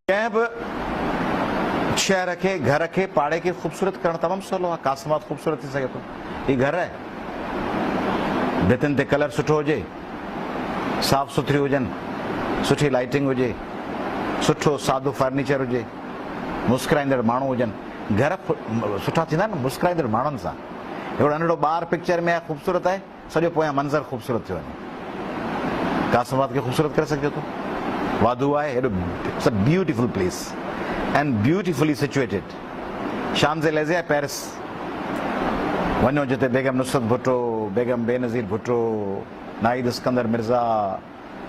ڪنهن به شهر کي، گهر کي، پاڙي کي خوبصورت ڪرڻ تمام سولو آهي. قاسم آباد خوبصورت ٿي سگهي ٿو. هي گهر آهي. ڀتين تي ڪلر سٺو هجي، صاف سٿريون هجن، سٺي لائيٽنگ هجي، سٺو سادو فرنيچر هجي، مسڪرائيندڙ ماڻهو هجن. گهر سٺا ٿيندا آهن مسڪرائيندڙ ماڻهن سان. هڪڙو ننڍڙو ٻار پڪچر ۾ آهي خوبصورت آهي. سڄو پويان منظر خوبصورت ٿيو وڃي. قاسم آباد کي خوبصورت ڪري سگهجي ٿو. واڌو آهي هيڏو it's a beautiful place and beautifully situated. Champs Elysees آهي پيرس وڃو جتي بيگم نصرت ڀٽو، بيگم بينظير ڀٽو، ناهيد اسڪندر مرزا،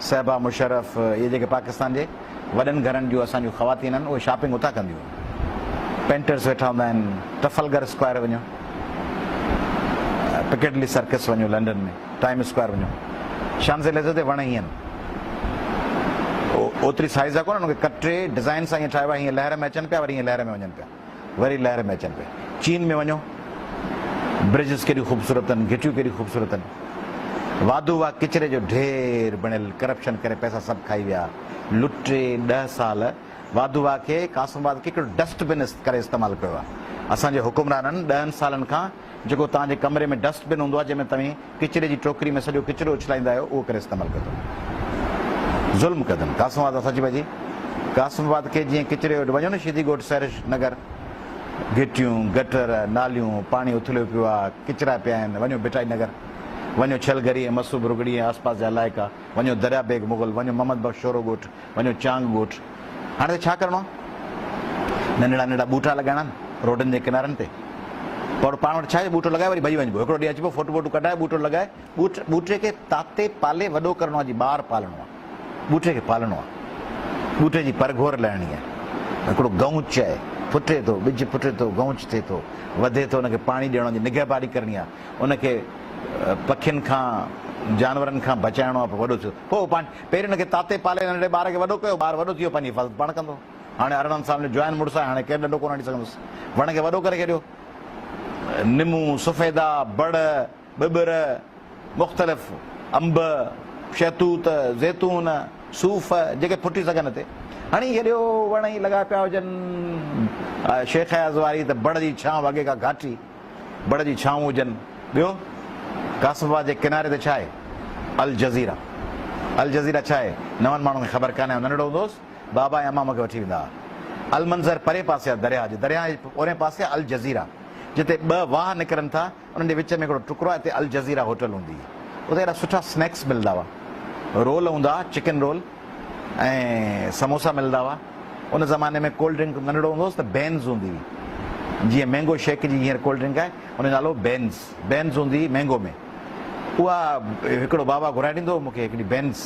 صهبا مشرف اهي جيڪي پاڪستان جي وڏن گهرن جون اسان جون خواتين آهن اهي شاپنگ اتان ڪنديون آهن. پينٽرز ويٺا هوندا آهن. ٽرفلگر اسڪوائر وڃو، پڪيڊلي سرڪس وڃو لنڊن ۾ ٽائيم اسڪوائر وڃو. شانزي ليزر تي وڻ هيئن اوتري سائيز جا ڪونهن ان کي ڪٽي ڊزائن سان ائين ٺاهيو آهي هيئن لهر ۾ اچن پيا وري هيئن لهر ۾ وڃن پيا. وري لهر ۾ اچن پيا. چين ۾ وڃو، برجز ڪيڏيون خوبصورت آهن، گهٽيون ڪيڏيون خوبصورت آهن. واڌو واهه ڪچري جو ڍير بڻيل، ڪرپشن ڪري پئسا سڀ کائي ويا. لٽي ڏهه سال واڌو واهه کي قاسم آباد کي هڪڙو ڊسٽ بن ڪري استعمال ڪيو آهي. اسان جي حڪمرانن ڏهن سالن کان جيڪو توهان جي ڪمري ۾ ڊسٽ بن هوندو آهي جنهن ۾ توهين ڪچري جي ٽوڪري ۾ سڄو ڪچرو اڇلائيندا آهيو اهو ڪري استعمال ڪيو اٿن. ظلم ڪيو اٿن. قاسم آباد سچ پئجي قاسم آباد کي جيئن ڪچري جو وڃو نه شيدي ڳوٺ سحرش نگر گهٽيون گٽر ناليون پاڻي اٿليو پيو آهي ڪچرا پيا آهن وڃو ڀٽائي نگر وڃو ڇلگري ۽ مسوب رگڙي ۽ آس پاس جا علائقا وڃو دريا بيگ مغل وڃو محمد بخش شورو ڳوٺ وڃو چانگ ڳوٺ. هاڻي ته ڇا ڪرڻو آهي؟ ننڍڙا ننڍڙا ٻوٽا لڳائڻا آهن روڊن جي ڪنارن تي. پر پاڻ وٽ ڇا آهي ٻوٽو لڳائي وري ڀڄي وڃبو. هڪڙو ڏينهن اچبو فوٽو ٻوٽو ڪڍائي ٻوٽو لڳائي ٻوٽ ٻوٽي کي تاتي پالي وڏو ڪرڻو آهي جي ٻار پالڻو آهي. ٻوٽي کي پالڻو آهي. ٻوٽي جي پرگهور لهڻي آهي. هڪڙو گئونچ آهي ڦٽي ٿو ٻج ڦٽي ٿو گئونچ ٿئي ٿو وڌي ٿو ان کي پاڻي ڏيڻو آهي ان جي نگهباني ڪرڻي آهي. ان کي پکين کان جانورن کان بچائڻو آهي پوء وڏو ٿيو پوء پاڻ پهرين ان کي تاتي پالي ننڍڙي ٻار کي وڏو ڪيو ٻار وڏو ٿي ويو پنهنجي حفاظت پاڻ ڪندو هاڻي 18 سالن جو جوان مڙس آهي هاڻي ڪير ڏنڊو ڪونه هڻي سگهندس وڻ کي وڏو ڪري ڇڏيو نمون سفيدا بڙ ٻٻر مختلف انب شهتوت زيتون صوف جيڪي ڦٽي سگهن اتي هڻي ڇڏيو وڻ ئي لڳا پيا هجن شيخ اياز واري ته بڙ جي ڇانو اڳي کان گهاٽي بڙ جي ڇانو هجن. ٻيو قاسم آباد جي ڪناري تي ڇا آهي؟ الجزيره. الجزيره ڇا آهي؟ نون ماڻهن کي خبر ڪانهي. آئون ننڍڙو هوندو هوس، بابا ۽ امان مون کي وٺي ويندا هئا. المنظر پرئين پاسي آهي درياهه جي. درياهه جي اورئين پاسي آهي الجزيره. جتي ٻه واهه نڪرن ٿا، انهن جي وچ ۾ هڪڙو ٽڪرو آهي، اتي الجزيره هوٽل هوندي هئي. اتي ايڏا سٺا سنيڪس ملندا هئا. رول هوندا هئا، چڪن رول ۽ سموسا ملندا هئا. ان زماني ۾ ڪولڊ ڊرنڪ ننڍڙو هوندو هوس ته بينز هوندي هئي. جيئن مينگو شيڪ جي هينئر ڪولڊ ڊرنڪ آهي، ان جو نالو هو بينز. بينز هوندي هئي مينگو ۾. اها هڪڙو بابا گهرائي ڏيندو هو مون کي هڪڙي بينز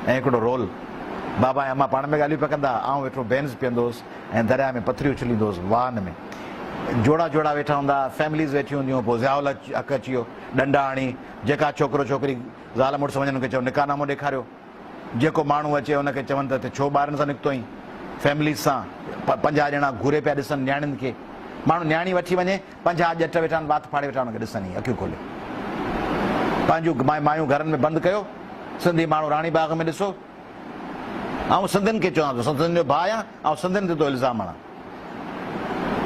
۽ هڪڙو رول. بابا ۽ امان پاڻ ۾ ڳالهيون پيا ڪندا ها. آئون ويٺو بينز پيئندو هوس ۽ درياهه ۾ پٿريون اڇليندو هوس واهن ۾. جوڙا جوڙا ويٺا هوندا ها، فيمليز ويٺيون هونديون هيون. پوء ضياء الحق اچي ويو، ڏنڊا هڻي، جيڪا ڇوڪرو ڇوڪري زال مڙس وڃن ان کي چئو نڪاح نامو ڏيکاريو. جيڪو ماڻهو اچي ان کي چون ته هتي ڇو ٻارن سان نڪتو آهين؟ فيمليز سان 50 ڄڻا گهوري پيا ڏسن نياڻين کي. ماڻهو نياڻي وٺي وڃي 50 ڄٽ ويٺا آهن وات ڦاڙي ويٺا ان کي ڏسن ائين اکيون کولي. پنهنجون مايون گهرن ۾ بند ڪيو. سنڌي ماڻهو راڻي باغ ۾ ڏسو. آئون سنڌين کي چوان ٿو سنڌين جو ڀاء آهيان آئون سنڌين تي ٿو الزام هڻان.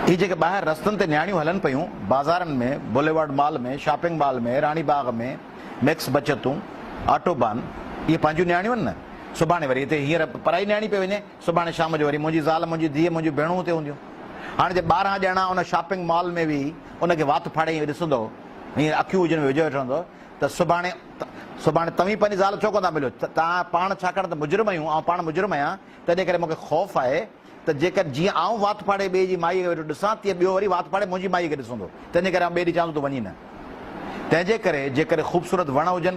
هي جيڪي ٻاهر رستن تي نياڻيون هلن پيون بازارن ۾ بوليوارڊ مال ۾ shopping mall ۾ Rani Bagh ۾ Max بچتون، auto بان، اهي پنهنجون نياڻيون آهن نه. سڀاڻي وري هتي هينئر پرائي نياڻي پئي وڃي، سڀاڻي شام جو وري منهنجي زال، منهنجي ڌيء، منهنجون ڀيڻون هتي هونديون. هاڻي جي 12 ڄڻا ان شاپنگ مال ۾ ويهي ان کي وات ڦاڙي ائين ڏسندؤ، هينئر اکيون هجن ۾ وجهي ويٺو هوندؤ ته سڀاڻي سڀاڻي توهين پنهنجي زال ڇو ڪونه ٿا مليو؟ توهان پاڻ ڇاڪاڻ ته مجرم آهيون، آئون پاڻ مجرم آهيان، تنهنجي ڪري مون کي خوف آهي ته جيڪر جيئن آئون وات ڦاڙي ٻئي جي مائيء کي ويٺو ڏسان، تيئن ٻيو وري وات ڦاڙي منهنجي مائيء کي ڏسندو. تنهنجي ڪري آئون ٻئي ڏينهن چوان ٿو تون وڃين نه. تنهنجي ڪري جيڪڏهن خوبصورت وڻ هجن،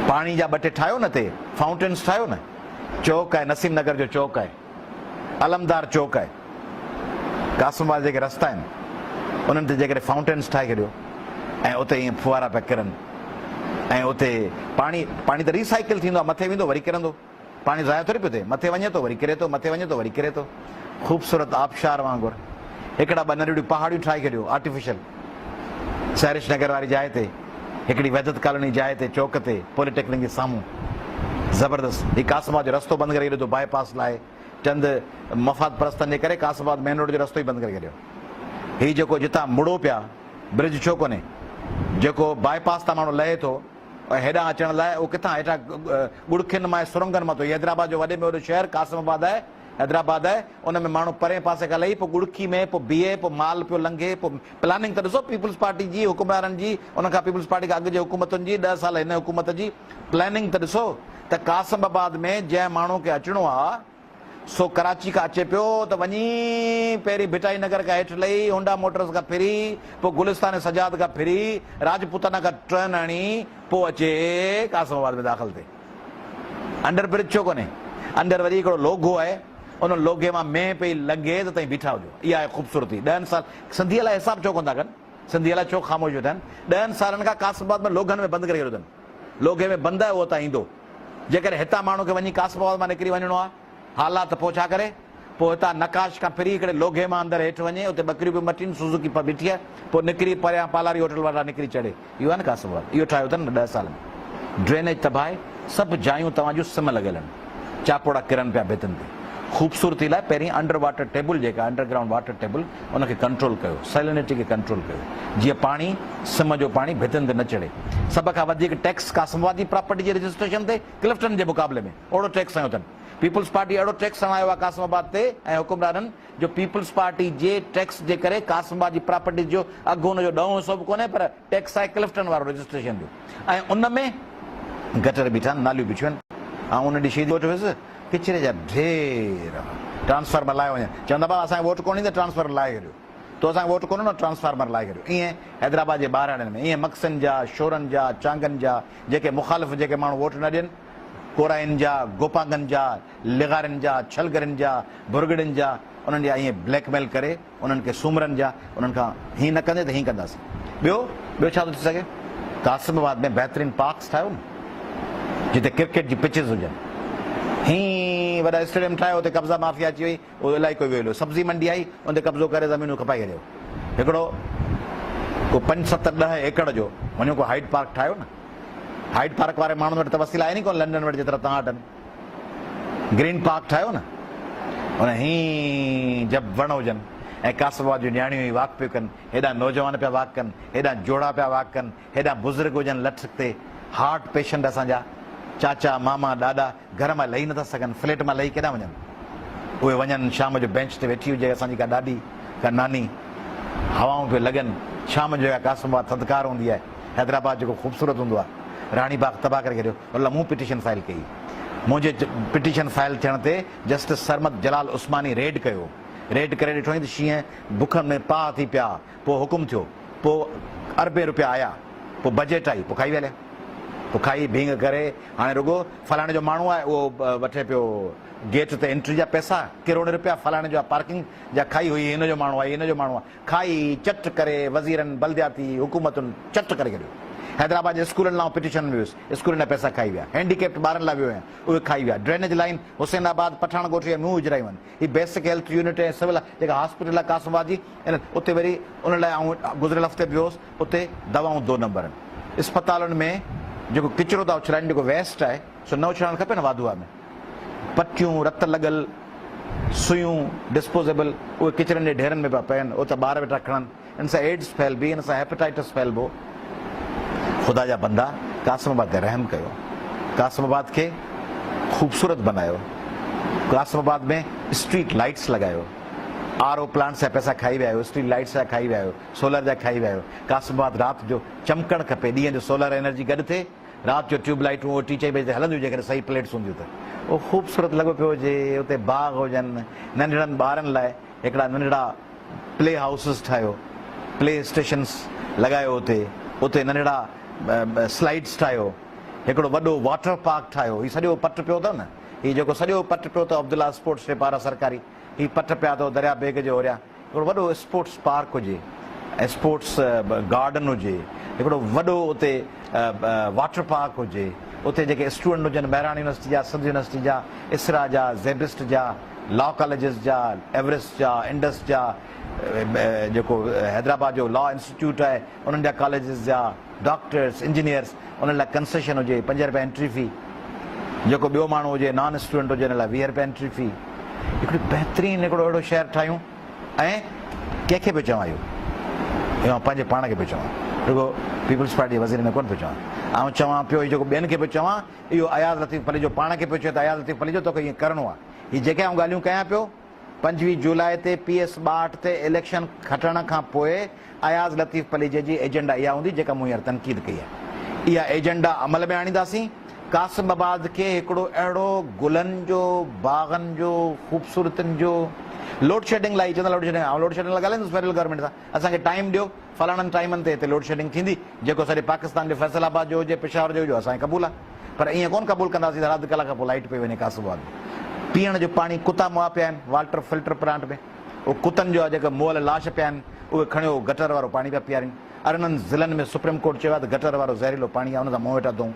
پاڻي جا ٻه ٽي ٺاهيو نه اتي فائونٽينز ٺاهيو نه. چوڪ آهي، نسيم نگر جو چوڪ آهي، علمدار چوڪ آهي، قاسم آباد جيڪي رستا آهن، انهن تي جيڪڏهن فائونٽينز ٺاهي ڇڏيو ۽ اتي ائين ڦوهارا پيا ڪرن ۽ اتي پاڻي، پاڻي ته ري سائيڪل ٿيندو آهي، مٿي ويندو وري ڪرندو. پاڻي ضايع ٿوري پيو ٿئي، مٿي وڃي ٿو وري ڪري ٿو، مٿي وڃي ٿو وري ڪري ٿو. خوبصورت آبشار وانگر هڪڙا ٻه ننڍڙيون پهاڙيون ٺاهي ڇڏيو آرٽيفيشل سحرش نگر واري جاء تي، هڪڙي وحدت ڪالوني جاء تي چوڪ تي پولي ٽيڪنڪ جي سامهون زبردست هي قاسم آباد جو رستو بند ڪري ڇڏيو اٿو باء پاس لاء. چند مفاد پرستن جي ڪري قاسم آباد مين روڊ جو رستو ئي بند ڪري ڇڏيو. هي جيڪو جتان مڙو پيا برج ڇو ڪونهي جيڪو باء پاس تان ماڻهو لهي ٿو ۽ هيڏانهن اچڻ لاء اهو ڪٿان هيٺان ڳڙکين مان ۽ سرنگن مان ٿو هي حيدرآباد جو وڏي ۾ وڏو شهر قاسم آباد آهي حيدرآباد آهي ان ۾ ماڻهو پرئين پاسي کان لهي پوء ڳڙکي ۾ پوء بيهي پوء مال پيو لنگهي پوء پلاننگ ته ڏسو پيپلز پارٽي جي حڪمرانن جي ان کان پيپلز پارٽي کان اڳ جي حڪومتن جي ڏهه سال هن حڪومت جي پلاننگ ته ڏسو ته قاسم آباد ۾ جنهن ماڻهو کي اچڻو آ سو ڪراچي کان اچي پيو ته وڃي پهرين ڀٽائي نگر کان هيٺ لهي هونڊا موٽرز کان ڦري پوء گلستان سجاد کان ڦري راجپوتانا کان ٽرن هڻي پوء اچي قاسم آباد ۾ داخل ٿئي. انڊر برج ڇو ڪونهي؟ اندر وري هڪڙو لوگهو آهي، ان لوگهي مان مينهن پئي لنگهي ته تئين بيٺا هجو. اها آهي خوبصورتي. ڏهن سال سنڌي الائي حساب ڇو ڪونه ٿا ڪن؟ سنڌي الائي ڇو خاموش ويٺا آهن؟ ڏهن سالن کان قاسم آباد ۾ لوگهن ۾ بند ڪري ڇڏيو اٿن. لوگهي ۾ بند آهي اهو اتان ايندو. جيڪڏهن هتان ماڻهو کي وڃي قاسم آباد مان نڪري وڃڻو آهي هالا ته پوء ڇا ڪري؟ پوء هتان نقاش کان ڦري هڪڙي لوگهي مان اندر هيٺ وڃي، اتي ٻڪريون پيون مٽين، سوزوڪي بيٺي آهي، پوء نڪري پريان پالاري هوٽل وٽان نڪري چڙهي. اهو آهي نه قاسم آباد. اهو ٺاهيو اٿن نه ڏهه سال ۾. ڊرينيج تباهه آهي، سڀ جايون توهان جون سم لڳل آهن. چاپوڙا ڪرن پيا ڀتن تي. خوبصورتي لاء پهرين انڊر واٽر ٽيبل جيڪا انڊر گرائونڊ واٽر ٽيبل ان کي ڪنٽرول ڪيو، سيلينٽي کي ڪنٽرول ڪيو، جيئن پاڻي سم جو پاڻي ڀتن تي نه چڙهي. سڀ کان وڌيڪ ٽيڪس قاسم آباد جي پراپرٽي جي رجسٽريشن تي ڪلفٽن جي مقابلي ۾ اوڙو ٽيڪس هنيو اٿن. پيپلز پارٽي اهڙو ٽيڪس هڻايو آهي قاسم آباد تي ۽ حڪمرانن جو پيپلز پارٽي جي ٽيڪس جي ڪري قاسم آباد جي پراپرٽيز جو اگهه ان جو ڏهون حصو به ڪونهي پر ٽيڪس آهي ڪلفٽن وارو رجسٽريشن جو ۽ ان ۾ گٽر بيٺا آهن ناليون بيٺيون آهن آئون ان ڏينهن شهيد ڳوٺ ويس ڪچري جا ڍير هئا ٽرانسفارمر لاهيو وڃن چوندا بابا اسان کي ووٽ ڪونه ڏيندا ٽرانسفارمر لاهي ڇڏيو تو اسان کي ووٽ ڪونه ڏنو ٽرانسفارمر لاهي ڇڏيو ائين حيدرآباد جي ٻهراڙين ۾ ائين مگسين جا شورن جا چانگن جا جيڪي مخالف جيڪي ماڻهو ووٽ نه ڏين ڪورائين جا، گوپانگن جا، لغارين جا، ڇلگرين جا، ڀرڳڙين جا، انهن جا ائين بليڪ ميل ڪري انهن کي سومرن جا انهن کان هين نه ڪندي ته هين ڪنداسين. ٻيو ٻيو ڇا ٿو ٿي سگهي؟ قاسم آباد ۾ بهترين پارڪس ٺاهيو نه جتي ڪرڪيٽ جي پچز هجن. هين وڏا اسٽيڊيم ٺاهيو اتي قبضا مافيا اچي وئي اهو علائقو ويو هليو. سبزي منڊي آئي ان تي قبضو ڪري زمينون کپائي هليو. هڪڙو ڪو پنج ست ڏهه ايڪڙ جو وڃو ڪو هائيڊ پارڪ ٺاهيو نه. هائيڊ پارڪ واري ماڻهن وٽ ته وسيلا آهن ئي ڪونه لنڊن وٽ جيترا توهان وٽ آهن. گرين پارڪ ٺاهيو نه ان هين جب وڻ هجن ۽ قاسم آباد جون نياڻيون هي واڪ پيون ڪن هيڏانهن نوجوان پيا واڪ ڪن هيڏانهن جوڙا پيا واڪ ڪن هيڏانهن بزرگ هجن لٺ تي هارٽ پيشنٽ اسان جا چاچا ماما ڏاڏا گهر مان لهي نٿا سگهن فليٽ مان لهي ڪيڏانهن وڃن اهي وڃن شام جو بينچ تي ويٺي هجي اسان جي ڪا ڏاڏي ڪا ناني هوائون پيون لڳن شام جو جيڪا قاسم آباد ٿڌڪار هوندي آهي حيدرآباد جيڪو خوبصورت هوندو آهي راڻي باغ تباهه ڪري ڇڏيو الله مون پٽيشن فائل ڪئي منهنجي پٽيشن فائل ٿيڻ تي جسٽس سرمد جلال عثماني ريڊ ڪيو ريڊ ڪري ڏٺو ته شينهن بکن ۾ پاهه ٿي پيا پوء حڪم ٿيو پوء اربين روپيا آيا پوء بجيٽ آئي پوء کائي ويا هليا پوء کائي ڀينگ ڪري هاڻي رڳو فلاڻي جو ماڻهو آهي اهو وٺي پيو گيٽ تي انٽري جا پئسا ڪروڙين روپيا فلاڻي جو پارڪنگ جا کائي هئي هن جو ماڻهو آهي هن جو ماڻهو آهي کائي چٽ ڪري وزيرن بلدياتي حڪومتن چٽ ڪري ڇڏيو. حيدرآباد جي اسڪولن لاء آئون پٽيشن ۾ ويس اسڪولن جا پئسا کائي ويا. هينڊي ڪيپٽ ٻارن لاء ويو آهيان اهي کائي ويا. ڊرينيج لائين حسين آباد پٺاڻ ڳوٺ جا مون وجهرايون آهن. هي بيسڪ هيلٿ يونٽ ۽ سول جيڪا هاسپيٽل آهي قاسم آباد جي ان اتي وري ان لاء آئون گذريل هفتي به ويو هوس اتي دوائون دو نمبر آهن. اسپتالن ۾ جيڪو ڪچرو ٿا اڇلائين جيڪو ويسٽ آهي سو نه اڇلائڻ کپي نه واڌوء ۾. پٽيون، رت لڳل سيون، ڊسپوزيبل، اهي ڪچرن جي ڍيرن ۾ پيا پين، اهي ته ٻار ويٺا کڻن، ان سان ايڊز ڦهلبي، ان سان هيپاٽائٽس ڦهلبو. خدا جا بندا قاسم آباد تي رحم ڪيو، قاسم آباد کي خوبصورت بنايو، قاسم آباد ۾ اسٽريٽ لائيٽس لڳايو، آر او پلانٽس جا پئسا کائي ويا آهيو، اسٽريٽ لائيٽس جا کائي ويا آهيو، سولر جا کائي ويا آهيو، قاسم آباد رات جو چمڪڻ کپي، ڏينهن جو سولر انرجي گڏ ٿئي، رات جو ٽيوب لائيٽون اهي ٽي چئين بجي تائين هلنديون جيڪڏهن صحيح پليٽس هونديون ته اهو خوبصورت لڳو پيو هجي اتي باغ هجن ننڍڙن ٻارن لاء هڪڙا ننڍڙا پلي هائوسز ٺاهيو پلي اسٽيشنس لڳايو اتي اتي ننڍڙا سلائيڊس ٺاهيو هڪڙو وڏو واٽر پارڪ ٺاهيو هي سڄو پٽ پيو اٿو نه هي جيڪو سڄو پٽ پيو اٿو عبدالله اسپورٽس جي پاران سرڪاري هي پٽ پيا اٿو دريا بيگ جي اوريان هڪڙو وڏو اسپورٽس پارڪ هجي، اسپورٽس گارڊن هجي، هڪڙو وڏو اتي واٽر پارڪ هجي، اتي جيڪي اسٽوڊنٽ هجن مهراڻ يونيورسٽي جا، سنڌ يونيورسٽي جا، اسرا جا، زيبسٽ جا، لا ڪاليجز جا، ايورسٽ جا، انڊس جا، جيڪو حيدرآباد جو لا انسٽيٽيوٽ آهي انهن جا ڪاليجز جا، ڊاڪٽرس، انجنيئرس انهن لاء ڪنسيشن هجي پنج رپيا انٽري في، جيڪو ٻيو ماڻهو هجي نان اسٽوڊنٽ هجي ان لاء 20 رپيا انٽري في. هڪڙي بهترين هڪڙو اهڙو شهر ٺاهيون ۽ ڪنهن کي پيو چوان اهو؟ اهو آئون پنهنجي پاڻ کي پيو چوان، رڳو پيپلز پارٽي جي وزيرن کي ڪونه پيو چوان. آئون چوان پيو هي جيڪو ٻين کي پيو چوان، اهو اياز لطيف پليجو پاڻ کي پيو چئي ته اياز لطيف پليجو توکي ائين ڪرڻو آهي. هي جيڪي آئون ڳالهيون ڪيان پيو، 25 جولاء تي پي ايس 62 تي اليڪشن کٽڻ کان پوء اياز لطيف پليجي جي ايجنڊا اها هوندي جيڪا مون هينئر تنقيد ڪئي آهي. اها ايجنڊا عمل ۾ آڻينداسين. قاسم آباد کي هڪڙو اهڙو گلن جو، باغن جو، خوبصورتين جو لوڊشيڊنگ لاء چوندا لوڊشيڊنگ آئون لوڊشيڊنگ لاء ڳالهائيندس فيڊرل گورنمينٽ سان اسان کي ٽائيم ڏيو فلاڻن ٽائيمن تي هتي لوڊشيڊنگ ٿيندي جيڪو سڄي پاڪستان جو فيصل آباد جو هجي پشاور جو هجي اسان کي قبول آهي پر ائين ڪونه قبول ڪنداسين ته اڌ ڪلاڪ کان پوء لائيٽ پئي وڃي قاسم آباد ۾ پيئڻ جو پاڻي ڪتا مئا پيا آهن والٽر فلٽر پلانٽ ۾ اهو ڪتن جو جيڪا مئل لاش پيا آهن اهي کڻيو گٽر وارو پاڻي پيا پيارين 18 ضلعن ۾ سپريم ڪورٽ چيو آهي ته گٽر وارو زهريلو پاڻي آهي ان سان منهن ويٺا ڌوئون.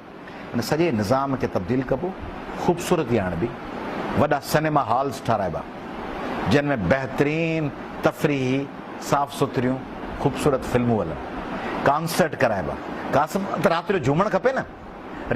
ان سڄي نظام کي تبديل ڪبو، خوبصورتي آڻبي، وڏا سئنيما هالز ٺاهرائبا جن ۾ بهترين تفريحي صاف سٿريون خوبصورت فلمون هلن، ڪانسرٽ ڪرائبا، قاسم ته رات جو جهومڻ کپي نه،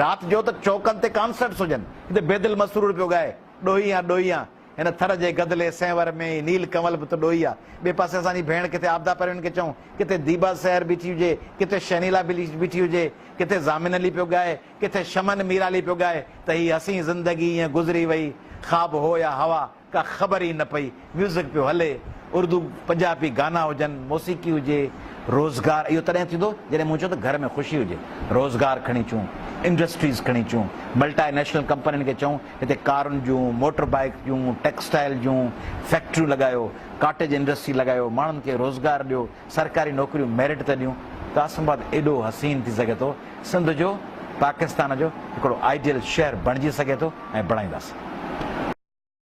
رات جو ته چوڪن تي ڪانسرٽس هجن، هتي بيدل مسرور پيو ڳائي، ڏوهي آن ڏوهي آن. هن ٿر جي گدلي سينور ۾ ئي نيل ڪنول به ته ڏوئي آ. ٻئي پاسي اسان جي ڀيڻ ڪٿي عابده پروين کي چئون، ڪٿي ديبا سحر بيٺي هجي، ڪٿي شهنيلا بيٺي هجي، ڪٿي ضامن علي پيو ڳائي، ڪٿي شمن ميرالي پيو ڳائي ته هي حسين زندگي ائين گذري وئي، خواب هو يا هوا، ڪا خبر ئي نه پئي. ميوزڪ پيو هلي، اردو پنجابي گانا هجن، موسيقي هجي، روزگار اهو تڏهن ٿيندو جڏهن مون چيو ته گهر ۾ خوشي هجي، روزگار کڻي اچون، انڊسٽريز کڻي اچون، ملٽائي نيشنل ڪمپنين کي چئون هتي ڪارن جون، موٽر بائيڪ جون، ٽيڪسٽائل جون فيڪٽريون لڳايو، ڪاٽيج انڊسٽري لڳايو، ماڻهن کي روزگار ڏيو، سرڪاري نوڪريون ميرٽ تي ڏيون، قاسم آباد ايڏو حسين ٿي سگهي ٿو، سنڌ جو، پاڪستان جو هڪڙو آئيڊيل شهر بڻجي سگهي ٿو ۽ بڻائينداسين.